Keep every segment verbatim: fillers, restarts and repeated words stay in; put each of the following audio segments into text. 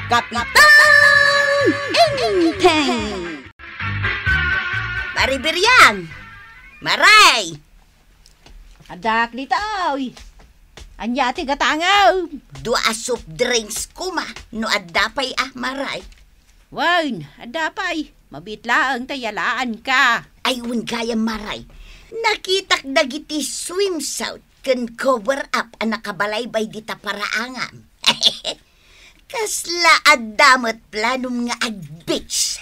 Kapitan Enteng! Mari Biriang! Maray! Addak ditoy! Ania ti gatangem? Dua a soft drinks koma no adda pay a, Maray. Wen, adda pay. Mabiit laeng ta yalaanka. Ay, wen gayam, Maray. Nakitak dagiti swimsuit ken cover up a nakabalaybay dita paraangam. Kasla adda met planom nga ag-beach.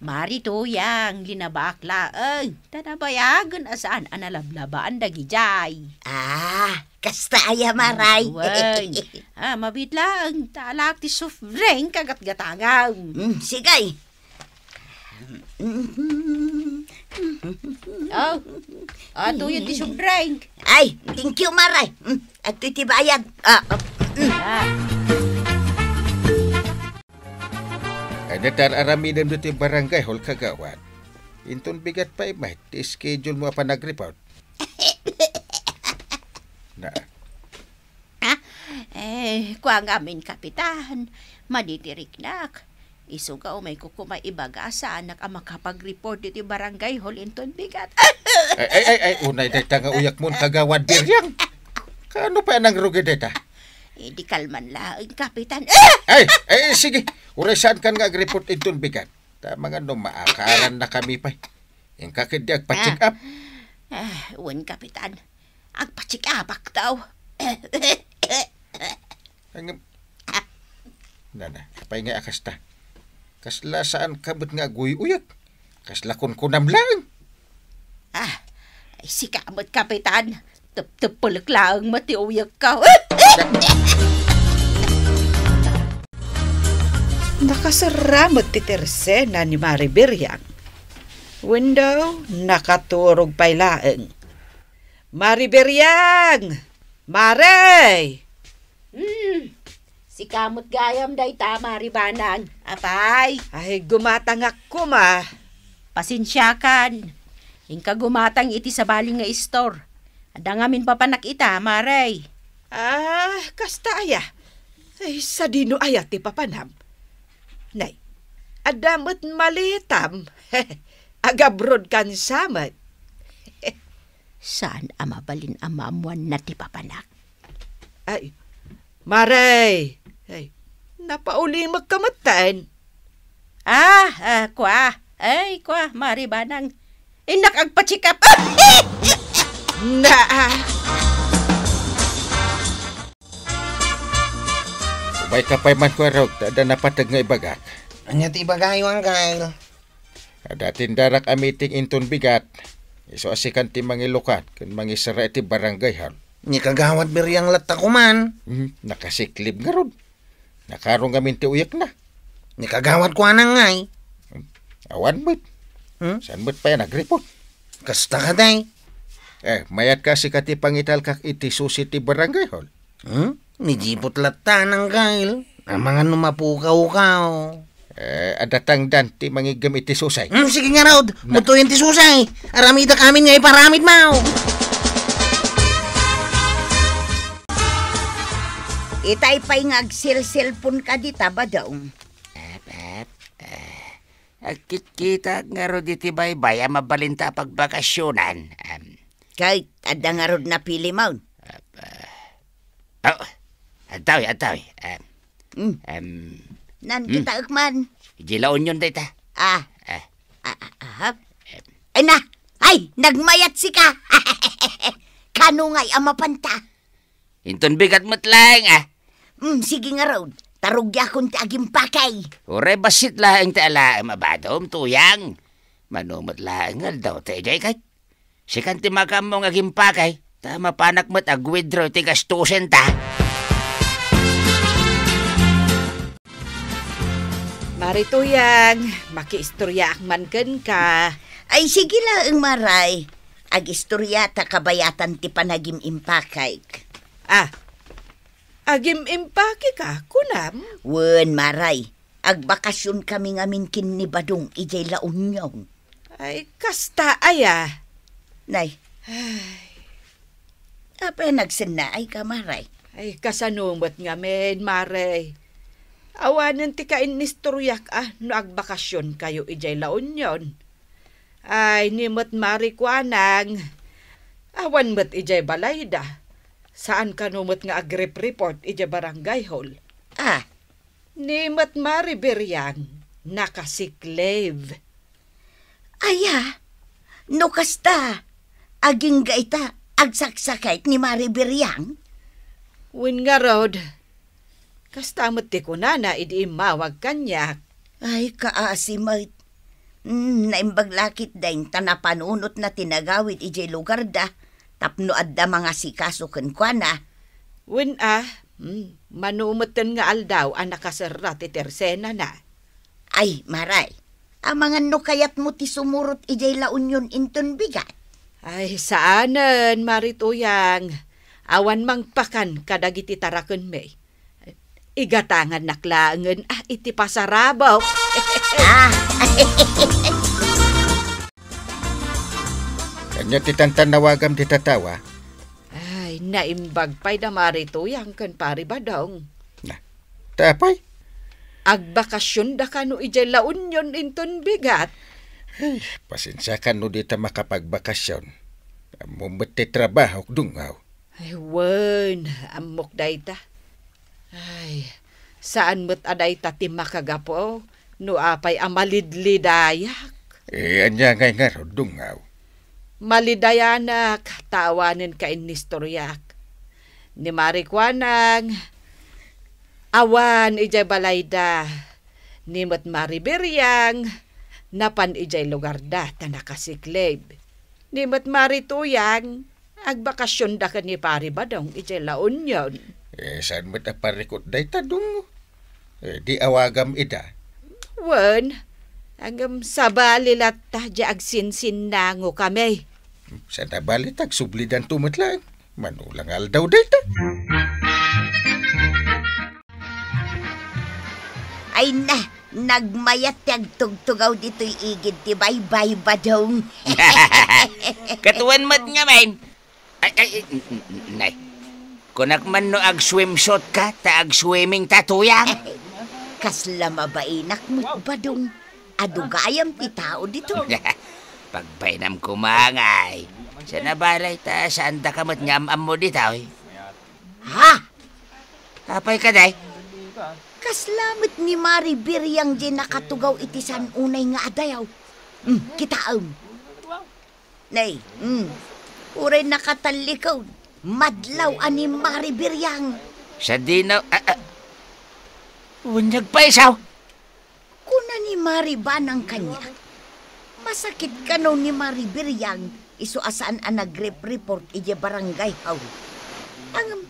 Mari Tuyang, linabak laeng. Ta nabayagen a saan a nalablabaan dagidiay. Ah, kasta aya, Maray. Wen. Ah, mabiit laeng. Ta alaak ti soft drink a gatgatangam. Mm, sige. Oh, ato yun ti soft drink. Ay, thank you, Maray. Mm, ato ti bayad. Ah, ah, mm. Ah. Ania ti ar-aramidem ditoy barangay hall, Kagawad? Inton bigat pay met ti schedule mo a panagreport. Na. Ah, eh, kua ngamin, Kapitan, madidiriknak. Isu nga umayko koma ibaga a saanak a makapagreport iti barangay hall inton bigat. Ay, ay, ay, ay, unay dayta nga uyakmon, Kagawad Biriang. Kaano pay a nangrugi dayta? Eh, di kalman laeng, Kapitan. Ah! Ay, ay, sige. Uray saankan nga agreport inton bigat. Ta mangan no maakaran na kami pay. Inka ketdi agpa-check up. Ah, wen, Kapitan. Agpa-check up-ak daw. Ay, ngem, nana, apay nga a kasta? Kasla saanka met nga aguy-uyak? Kasla kunkunam laeng. Ah, ay, sika met, Kapitan. Teptepelek laeng met ti uyekko. Nakaserra met ti tersena ni Mari Biriang. Wen daw, nakaturog pay laeng. Mari Biriang! Mari! Hmm, sika met gayam dayta, Mari Banang. Apay? Ay, gumatangak koma. Pasensiakan. Inka gumatang iti sabali nga istor. Adda ngamin papanak ita, Mari. Ah, kasta aya? Ay, sadino aya ti papanam? Nay, adda met maletam. Agabrodkan sa met. Saan a mabalin a maammuanna ti papanak? Ay, Mari! Ay, napaulimekka metten. Ah, ah, kua. Ay, kua, Mari Banang. Innak agpa-check up. Na, ah. Umayka pay man, Kua Rog, ta adda napateg nga ibagak. Ania ti ibagayo, Uncle? Adda tindarak a meeting inton bigat. Isu a sikan ti mangilukat ken mangisara iti barangay hall. Ni Kagawad Biriang latta koman. Hmm, nakasiklib ngarud. Nakaro ngamin ti uyekna. Ni Kagawad Kuanang ngay. Awan met. Hmm? Saan met pay a nagreport? Kasta ka, day. Eh, mayat ka sika ti pangitalkak iti susi ti barangay hall. Hmm? Ni Jipot latta, Uncle. Amangan no mapukaw-ukaw. Eh, adda tangdan ti mangiggem iti susi. Hmm, sige ngarud. Na- Mutuyen ti susi. Aramidak amin nga iparamid mo. Itay pay nga agsilsilpon ka dita, Badong. Ep, ep, eh, agkitkita ngarud iti baybay a mabalinta a pagbakasionan. Em. Kay, adda ngarud napilimon. Ep, eh, oh, adtoy, adtoy. Em. Hmm. Em. Nan Hmm. kita ekman. Idiay La Union dayta. Ah. Eh. Ah, ah, ah. Em. Ay na! Ay, nagmayat sika! Kano ngay a mapanta? Inton bigat met laeng, ah. Mm, sige ngarud. Tarugiakon ti agimpakay. Uray bassit laeng ti alaem a badom, Tuyang. Mano met laeng nga aldaw ta idiay ket sikan ti makaammo nga agimpakay, ta mapanak met ag-withdraw ti gastusen ta. Mari Tuyang, makiistoryaak man kenka. Ay, sige laeng, Maray. Agistorya ta kabayatan ti panagim-impakayk. Ah, agim-impakeka, kunam? Wen, Maray. Agbakasion kami ngamin ken ni Badong idiay La Union. Ay, kasta aya. Nay. Ay. Apay a nagsennaay ka, Maray? Ay, kasano met ngamin, Mare? Awanen ti kainistoryak a no agbakasionkayo idiay La Union. Ay, ni met Mari Kuanang, awan met idiay balayda. Saan kano met nga agrep-report idiay barangay hall. Ah, ni met Mari Biriang, nakasick leave. Aya, no kasta, agingga ita, agsaksakit ni Mari Biriang? Wen ngarud, kasta met ti kunana idi immawag kaniak. Ay, kaasi met. Mm, naimbag la ketdin ta napanunotna ti nagawid idiay lugarda tapno adda mangasikaso kenkuana. Wen a, mm, mano metten nga aldaw a nakaserra ti tersenana. Ay, Mare, amangan no kayatmo ti sumurot idiay La Union inton bigat? Ay, saanen, Mari Tuyang. Awan mangpakan kadagiti tarakenmi. Igatangannak laengen, ah, iti pasarabok. Ah. Ania ti tantannawagam ti tatawa? Ay, naimbag pay da Mari Tuyang ken Pari Badong. Na, ta apay? Agbakasionda kano idiay La Union inton bigat. Ay, pasensiakan no dita makapagbakasion. Ammom met ti trabahok, dungaw. Ay, wen, ammok dayta. Ay, saan met a dayta ti makagapu no apay a malidlidayak. Eh, ania ngay ngarud, dungaw? Malidayanak, ta awanen kainistoryak. Ni Mari Kuanang, awan idiay balayda. Ni met Mari Biriang, napan idiay lugarda ta nakasick leave. Ni met Mari Tuyang, agbakasionda ken ni Pari Badong idiay La Union. Eh, saan met a parikut dayta, dungaw? Eh, di awagam ida. Wen, ngem sabali latta diay agsinsinnangokami. Saan a bali ta agsublidanto met laeng. Mano la nga aldaw dayta? Ay na, nagmayat ti agtugtugaw ditoy igid ti baybay, Badong. Ket wen met ngamin. Ay, ay, ay, n-, n-, nay. Kunak man no ag-swimsuit ka, ta ag-swimming ta, Tuyang. Kasla mabainak met, Badong. Adu gayam ti tao ditoy. Pagbainam koma ngay. Saan a bali ta saandaka met nga am-ammo ditoy. Ha? Apay kadi? Kasla met ni Mari Biriang diay nakatugaw iti saan unay nga adayo. Hmm, kitaem. Nay, hmm. Uray nakatallikod, madlaw a ni Mari Biriang. Sadino, ah, ah. Wen, nagpaisaw. Kuna ni Mari Banang kaniak, masakit kano ni Mari Biriang isu a saan a nagrep-report idiay barangay hall. Ngem,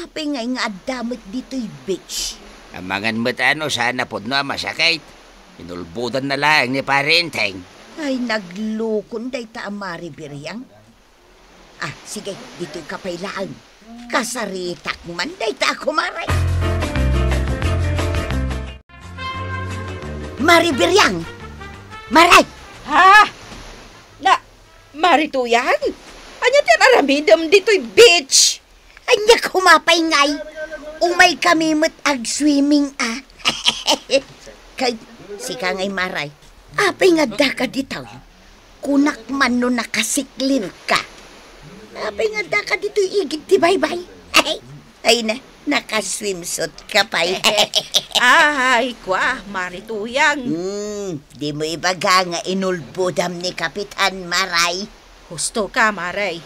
apay ngay nga adda met ditoy beach? Amangan met a no saan a pudno a masakit. Inulbodanna laeng ni Pari Enteng. Ay, naglukon dayta a Mari Biriang. Ah, sige, ditoyka pay laeng. Kasaritak man dayta a kumare. Mari Biriang! Mari! Ha? Na, Mari Tuyang? Ania ti aramidem ditoy beach? Ania koma pay ngay? Umaykami met ag-swimming, a. Ket sika ngay, Mari. Apay nga addaka ditoy? Kunak man no nakasick leave ka. Apay nga addaka ditoy igid ti baybay? Ay, ay na, naka-swimsuit ka pay. Ay, kua, Mari Tuyang. Hmm, dimo ibaga nga inulbodam ni Kapitan, Mari. Husto ka, Mari.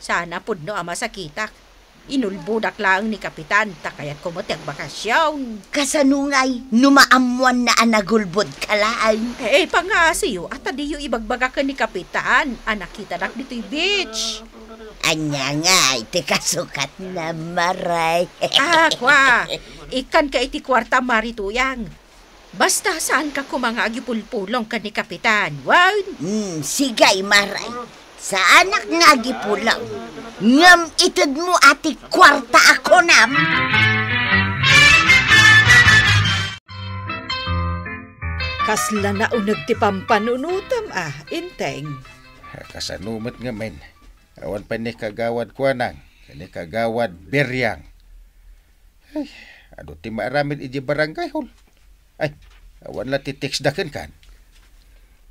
Saan a pudno a masakitak. Inulbodak laeng ni Kapitan, ta kayatko met ti agbakasyon. Kasano ngay no maammoanna a nagulbodka laeng? Eh, pangngasiyo, a ta diyo ibagbaga ken ni Kapitan a nakitadak ditoy beach. Ania ngay ti kasukatna, Mari? Ah, kua, ikkanka iti kuarta, Mari Tuyang. Basta saanka koma nga agipulpulong ken ni Kapitan, wen? Hmm, sige, Mari. Saanak nga agipulong. Ngem itedmo a ti kuarta a kunam. Kasla nauneg ti pampanunotem a, Enteng. Kasano met ngamin? Awan pay ni Kagawad Kuanang, ni Kagawad Biriang. Ay, adu ti maaramid idiay barangay hall? Ay, awan la ti text da kenkan.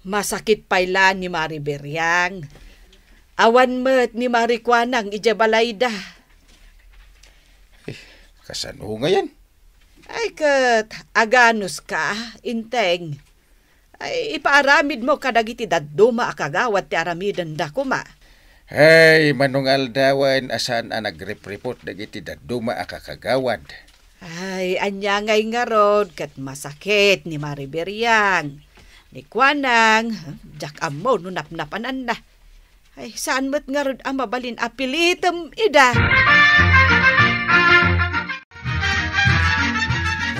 Masakit pay la ni Mari Beriang. Awan met ni Mari Kuanang idiay balayda. Ay, kasano ngayen? Ay, ket aganuska, Inteng. Ay, ipaaramidmo kadagiti dadduma a kagawad ti aramidenda koma. Ay, manungaldawen a saan a nagripripot dagiti dadduma a kakagawad. Ay, ania ngay ngarud ket masakit ni Mari Beriang. Ni Kuanang, diak ammo no napnapananna. Ay, saan met ngarud a mabalin a pilitem ida.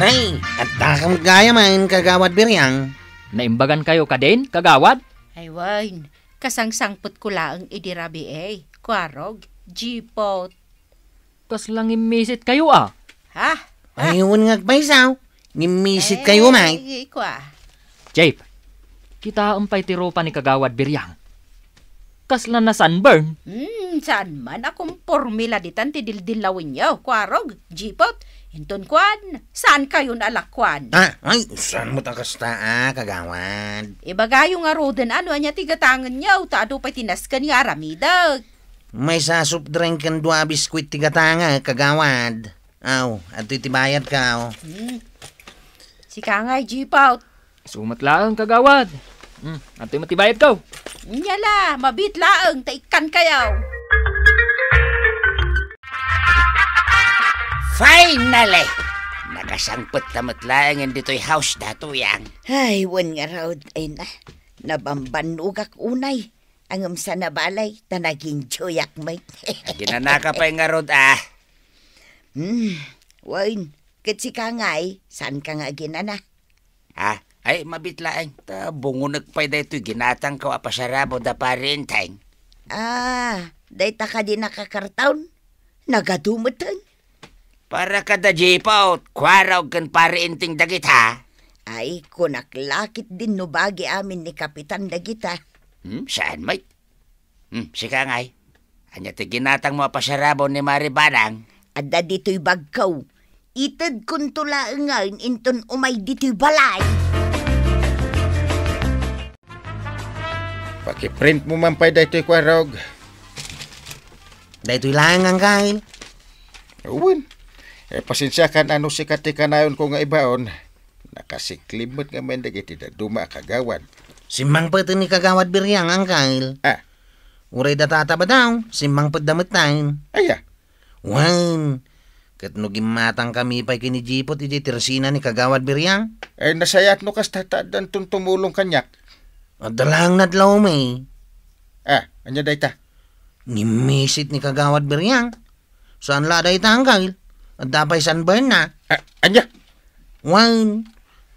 Nay, adda kam gayam, Kagawad Beriang. Naimbagan kayo kadin, Kagawad? Ay, wen, kasangsangpet ko laeng idi rabii, Kuarog, Jipot. Kasla ngimmisit kayo, a? Ha? Ay, wen nga agpaysaw. Ngimmisit kayo, May. Ay, kua. Jeff, kitaem pay ti rupa ni Kagawad Biriang. Kasla na-sunburn? Hmm, saan man a kumporme la ditan ti dildillawenyo, Kuarog, Jipot. Inton kuan, saan kayon a lakuan? Ah, ay, saan mo ta kasta, ah, Kagawad? Ibagayo ngaruden, ano, ania ti gatangenyo, ta adu pay ti nasken nga aramidek. Maysa a soft drink ken dua a biskuit ti gatangek, Kagawad. Aw, adtoy ti bayadko. Hmm. Sika ngay, Jipaw. Isu met laeng, Kagawad. Hmm, adtoy met ti bayadko. Ania la, mabiit laeng, ta ikkankayo. Finally! Nakasangpet ta met laeng ditoy house da, Tuyang. Ay, wen ngarud, ay na. Nabambannogak unay. Ngem saan a balay, ta nag-enjoyak met. Aginanaka pay ngarud, ah. Hmm, wen, ket sika ngay, saanka nga aginana? Ah, ay, mabiit laeng, ta bungonek pay daytoy ginatangko a pasarabo da Pari Enteng. Ah, dayta kadi nakakartaon? Nagadu meten. Para kada Jipaw, Kuarog ken Pari Enteng dagita. Ay, kunak la ket dinno bagi amin ni Kapitan dagita. Hmm, saan met? Hmm, sika ngay. Ania ti ginatangmo a pasarabo ni Mari Banang? Adda ditoy bagko. Itedkonto laengen inton umay ditoy balay. Pakiprintmo man pay daytoy, Kuarog. Daytoy laeng, Angkel. Wen. Eh, pasensiakan no sika ti kanayonko nga ibaon. Nakasiklib met ngamin dagiti dadduma a kagawad. Simmangpeten ni Kagawad Biriang, Angkel. Ah. Uray da tata Badaw, simmangpetda metten. Aya? Wen, ket no gimmatangkami pay ken ni Jipot idiay tersina ni Kagawad Biriang? Ay, nasayaat no kasta ta addanton tumulong kaniak. Adda laeng nadlawmi. Ah, ania dayta? Ngimmisit ni Kagawad Biriang. Saan la dayta, Angkel? Adda pay sunburn na. Ah, ania? Wen,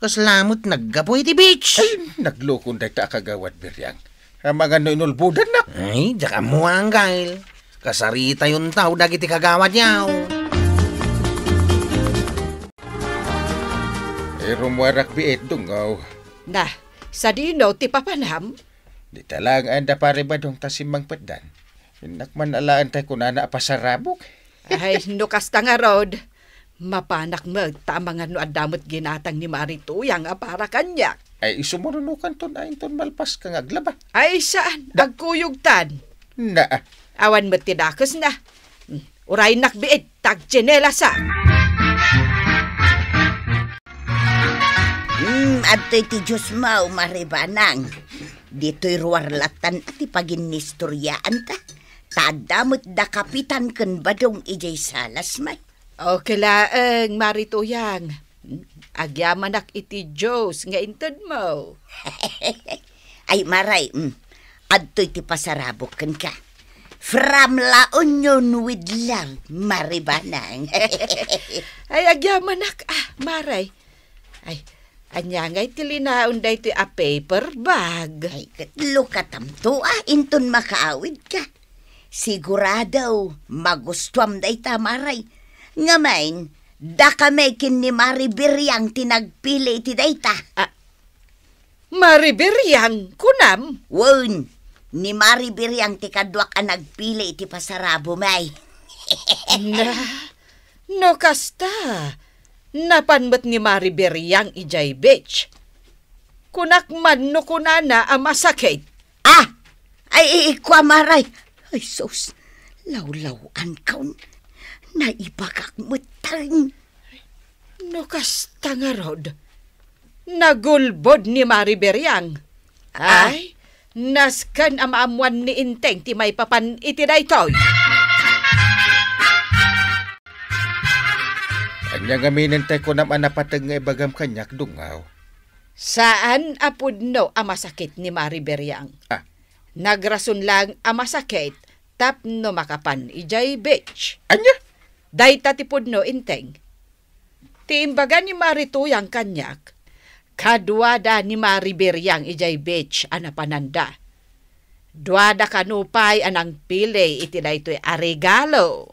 kasla met naggapu iti beach. Ay, naglukon dayta a Kagawad Biriang. Amangan no inulbodannak. Ay, diak ammo, Angkel. Kasaritayon taw dagiti kagawad yaw. Eh, rummuarak biit, Dungaw. Na, sadino ti papanam? Dita laeng da Pari Badong ta simmangpetdan. Innak man alaen tay kunana a pasarabok. Ay, no kasta ngarud, mapanak met ta amangan no adda met ginatang ni Mari Tuyang a para kaniak. Ay, isu mo nunukanton a inton malpaska nga aglaba. Ay, saan? Da- Agkuyogtan. Naa. Awan met ti dakesna. Hmm, uraynak biit, tagtsinelasak. Hmm, adtoy ti Dios mo, Mari Banang. Ditoy ruar latan ti paginnistoriaanta. Ta adda met da Kapitan ken Badong idiay salas, may. Okay laeng, Mari Tuyang. Agyamanak iti Dios nga inted mo. Ay, Maray, mm, adtoy ti pasarabok kenka. From La Union with love, Mari Banang. Ay, agyamanak, ah, Maray. Ay, ania ngay ti linaon daytoy a paper bag? Ay, ket lukatamto, ah, inton makaawidka. Sigurado, magustuam dayta, Maray. Ngamin, dakami ken ni Mari Biriang ti nagpili iti dayta. Ah, Mari Biriang, kunam? Wen, ni Mari Biriang ti kaduak a nagpili iti pasarabo, may. Na, No kasta, napan met ni Mari Beriang idiay beach. Kunak man no kunana a masakit. Ah! Ay, ay, ay, kua, Mari. Ay, sus. Lawlaw-ankon. Naibagak metten. No kasta ngarud, nagulbod ni Mari Beriang. Ah. Ay, nasken a maammoan ni Enteng ti maipapan iti daytoy. Ania ngamin tay kunam a napateg nga ibagam kaniak, Dungaw? Saan a pudno a masakit ni Mari Beriang. Ah. Nagrason lang a masakit tapno makapan idiay beach. Ania? Dayta ti pudno, Enteng. Ti imbaga ni Mari Tuyang kaniak, kaduada ni Mari Beriang idiay beach a napananda. Duada kano pay a nangpili iti daytoy a regalo.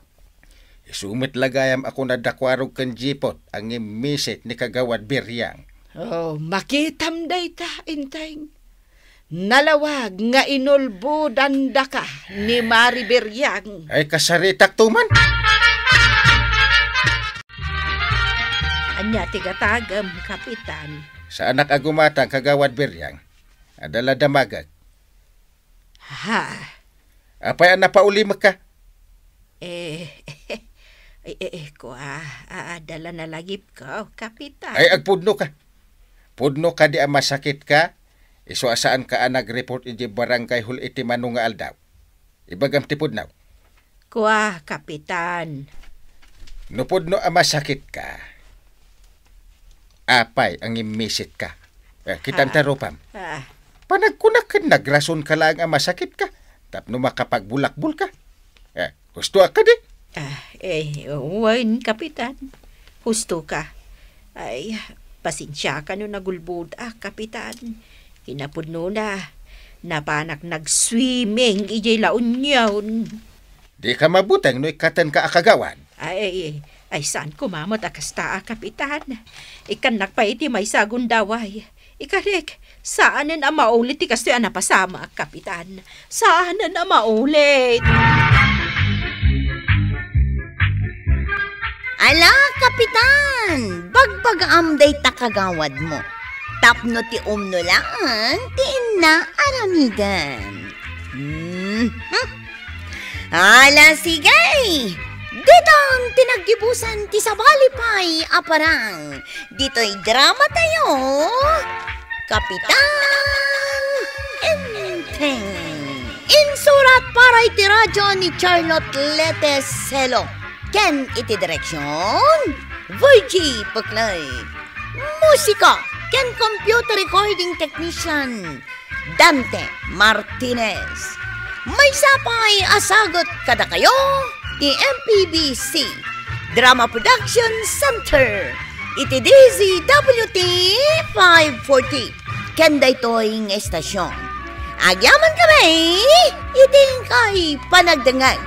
Isu met la gayam a kuna da Kuarog ken Jipot a ngimmisit ni Kagawad Beriang. Oh, makitam dayta, Enteng. Nalawag nga inulbodandaka ni Mari Beriang. Ay, kasaritak to man. Ania ti gatagem, Kapitan? Saanak a gumatang, Kagawad Beriang. Adda la damagek. Ha? Apay a napaulimekka? Eh, eh, eh, kua, a, adda la nalagipko, Kapitan. Ay, agpudno ka. Pudno kadi a masakit ka, isu a saan ka a nag-report iti barangay hall iti mano nga aldaw. Ibagam ti pudno. Kua, Kapitan. No pudno a masakit ka, apay a ngimmisit ka? Eh, kitam ta rupam. Ah. Panagkunak ken nagrason ka laeng a masakit ka, tapno makapagbulakbol ka. Eh, husto a kadi? Ah, eh, wen, Kapitan. Husto ka. Ay, pasensia ka no nagulbod a, Kapitan. Kinapudnona, napanak nag-swimming idiay La Union. Di ka mabuteng no ikkaten ka a kagawad. Ay, ay, saan koma met a kasta a, Kapitan. Ikkannak pay iti maysa a gundaway. Ikarek, saanen a maulit ti kastoy a napasamak, Kapitan. Saanen a maulit. Ala, Kapitan! Bagbagaam dayta kagawad mo. Tapno ti umno laeng ti inna aramiden. Mhm. Ala, sige! Ditan ti naggibusan ti sabali pay a parang. Ditoy drama tayo, Kapitan Enteng. Insurat para iti radyo ni Charlotte Lete Celo. Ken iti direksyon, Virgie Peclay. Musika ken computer recording technician, Dante Martinez. Maysa pay a sagut kadakayo ti M P B C Drama Production Center iti D Z W T five forty ken daytoy nga estasyon. Agyaman kami iti inkay panagdengngeg.